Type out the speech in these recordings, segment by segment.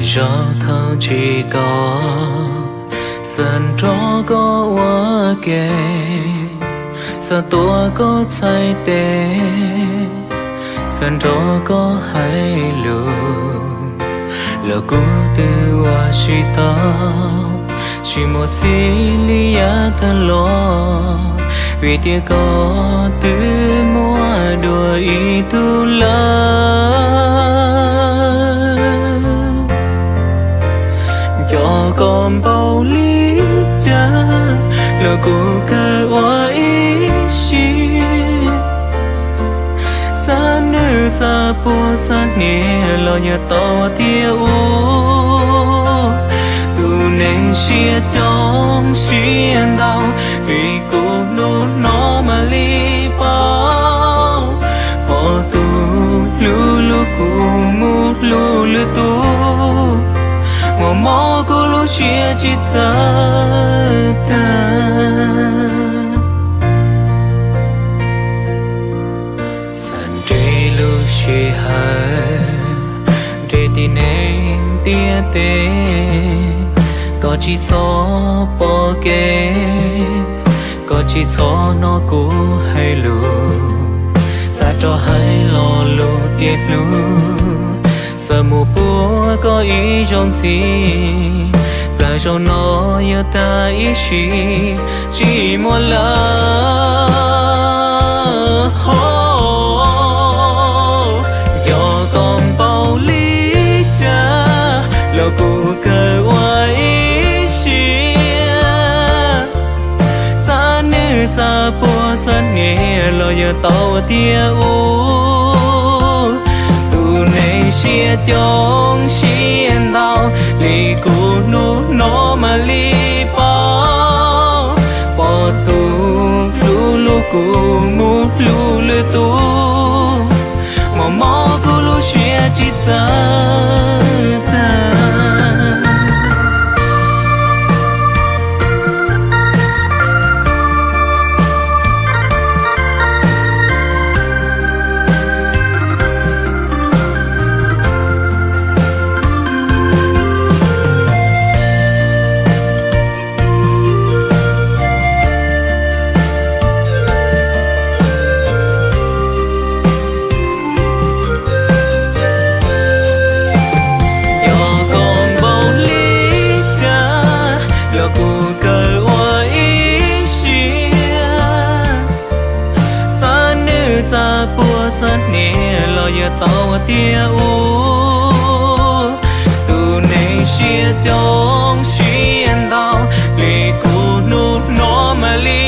Zov thaum tsis koj, xav nrog koj ua ke, xav tuav koj txhais tes, xav nrog koj hais lus, los kuv twb ua tsis tau, tsis muaj xis li yav tag los, vim tias koj twb muaj dua ib tug lawm. Nco koj npaum li cas los kuv kawg ua ib siab. Xav nws xav puag xav hniav los yuav tau tiag ua. Tus neeg siab coob siab ntau, vim kuv hnub no mam li paub, pom tus hlub hlub kuv mus hlub lwm tus, muaj mob kuv lub siab tsis txawv tag. Xav nres lub sij hawm, nres tib neeg ntiaj teb, koj tsis txhob pom kev, koj tsis txhob hnov kuv hais lus, xav rov hais lo lus tias hlub, xav mus puag koj ib zaug ntxiv, plaws zaum no yuav tag ib sim, tsis muaj lawm. Nco koj npaum li cas los kuv kawg ua ib siab. Xav nws xav puag xav hniav los yuav tau tiag ua. Tus neeg siab coob siab ntau li kuv hnub no mam li paub, pom tus hlub hlub kuv mus hlub lwm tus, muaj mob kuv lub siab tsis txawv tag. Nco koj npaum li cas los kuv kawg ua ib siab. Xav nws xav puag xav hniav los yuav tau tiag ua. Tus neeg siab coob siab ntau li kuv hnub no mam li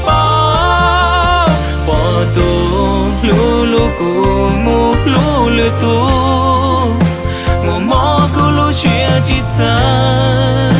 paub, pom tus hlub hlub kuv mus hlub lwm tus, muaj mob kuv lub siab tsis txawv